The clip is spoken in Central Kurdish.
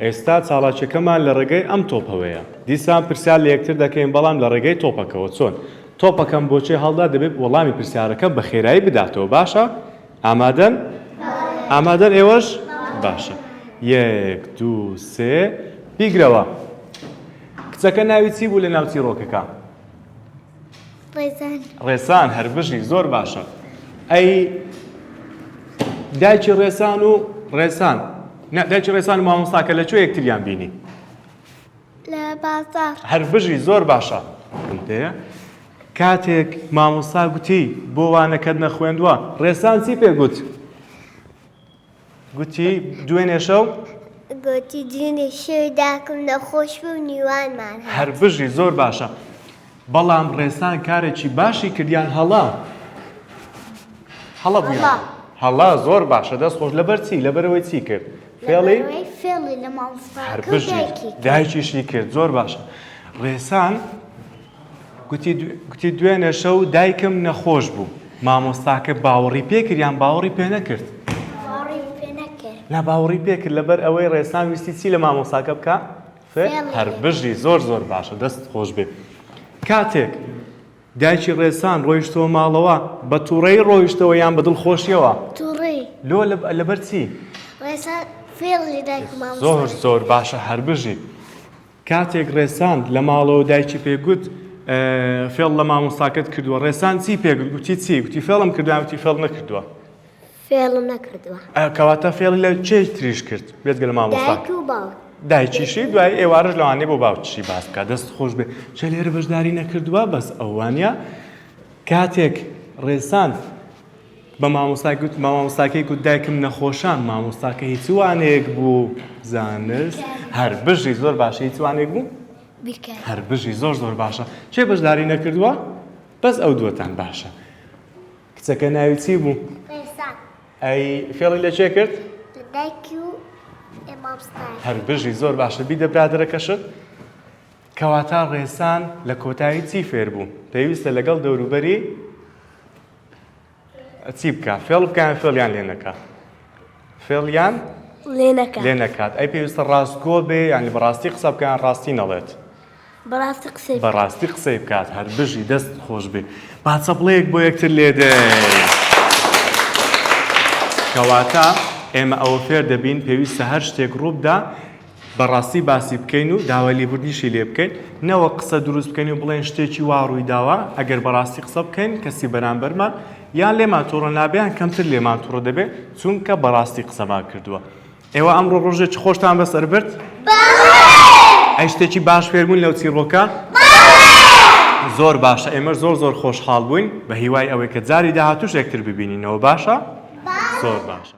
ئێستا چاڵاکیەکەمان لە ڕێگەی ئەم تۆپەوەیە. دیسان پرسیار لە یەکتر دەکەین بەڵام لە ڕێگەی تۆپەکەوە. چۆن؟ تۆپەکەم بۆ کێ هەڵدا دەبێت وەڵامی پرسیارەکەم بە خێرایی بداتەوە باشە؟ ئامادەن؟ ئامادەن ئێوەش؟ باشە. یەک دوو سێ بیگرەوە. کچەکە ناوی چی بوو لە ناو چیڕۆکەکە؟ ڕێزان. ڕێسان هەر بژی زۆر باشە. ئەی دایکی ڕێسان و ڕێسان نا دایکی ڕێسان و مامۆستاکە لە کوێ یەکتریان بینی؟ لە بازاڕ. هەر بژی زۆر باشە. دەیە کاتێک مامۆستا گوتی بۆ وانەکەت نەخوێندووە ڕێسان چی پێ گوت؟ گوتی دوێنێ شەو؟ گوتی دوێنێ شەو داکم نەخۆش بوو میوانمان هات. هەر بژی زۆر باشە بەڵام ڕێسان کارێکی باشی کرد یان هەڵە؟ هەڵە بوو یان؟ هەڵە زۆر باشە دەست خۆش لەبەر چی لەبەرەوەی چی کرد؟ فێڵی؟ فێڵی لە مامۆستاکە هەر بژی دایکی کرد. دایکیشی کرد زۆر باشە ڕێسان گوتی گوتی دوێنێ شەو دایکم نەخۆش بوو مامۆستاکە باوەڕی پێ کرد یان باوەڕی پێ نەکرد؟ باوەڕی پێ نەکرد. نا باوەڕی پێ کرد لەبەر ئەوەی ڕێسان ویستی چی لە مامۆستاکە بکا؟ فێڵی لێ هەر بژی زۆر زۆر باشە دەست خۆش بێ کاتێک دایکی ڕێسان ڕۆیشتەوە ماڵەوە بە تووڕەیی ڕۆیشتەوە یان بە دڵخۆشیەوە؟ تووڕەیی. لۆ لەبەر چی؟ ڕێسان فێڵی دایک و مامۆستا زۆر زۆر باشە هەر بژی. کاتێک ڕێسان لە ماڵەوە دایکی پێ گوت فێڵ لە مامۆستاکەت کردووە ڕێسان چی پێ گوت گوتی چی گوتی فێڵم کردووە گوتی فێڵ نەکردووە؟ فێڵم نەکردووە. کەواتە فێڵی لە کێ تریش کرد بێجگە لە مامۆستا؟ دایک و باوک. دایکیشی دوای ئێوارەش لەوانەیە بۆ باوکیشی باس بکات دەست خۆش بێ چە لێرە بەشداری نەکردووە بەس ئەو وانە کاتێک ڕێسان بە مامۆستای گوت بە مامۆستاکەی گوت دایکم نەخۆشە مامۆستاکە هیچ وانەیەک بوو زانست هەر بژی زۆر باشە هیچ وانەیەک بوو بیرکاری هەر بژی زۆر زۆر باشە کێ بەشداری نەکردووە بەس ئەو دووەتان باشە کچەکە ناوی چی بوو؟ ڕێسان. ئەی فێڵی لە کێ کرد؟ لە دایکی و مامۆستایەک. هەر بژی زۆر باشە بیدە برادەرەکەشت. کەواتە ڕێسان لە کۆتایی چی فێر بوو؟ پێویستە لەگەڵ دەوروبەری چی بکا؟ فێڵ بکا یان فێڵیان لێ نەکا؟ فێڵیان لێ نەکات. لێ نەکات. ئەی پێویستە ڕاستگۆ بێ یانی بەڕاستی قسە بکا یان ڕاستی نەڵێت؟ بەڕاستی قسەی بکات. بەڕاستی قسەی بکات هەر بژی دەست خۆش بێ با چەپڵەیەک بۆ یەکتر لێدەین. کەواتە ئێمە ئەوە فێر دەبین پێویستە هەر شتێک ڕووبدا بەڕاستی باسی بکەین و داوای لێبوردنیشی لێ بکەین نەوەک قسە دروست بکەین و بڵێن شتێکی وا ڕووی داوە ئەگەر بەڕاستی قسە بکەین کەسی بەرامبەرمان یان لێمان توڕە نابێ یان کەمتر لێمان توڕە دەبێ چونکە بەڕاستی قسەمان کردووە ئێوە ئەمڕۆ ڕۆژێکی خۆشتان بەسەر برد؟ ئەی شتێکی باش فێربوون لەو چیڕۆکە؟ زۆر باشە ئێمە زۆر زۆر خۆشحاڵ بووین بە هیوای ئەوەی کە جاری داهاتوش یەکتر ببینینەوە باشە؟ زۆر باشە.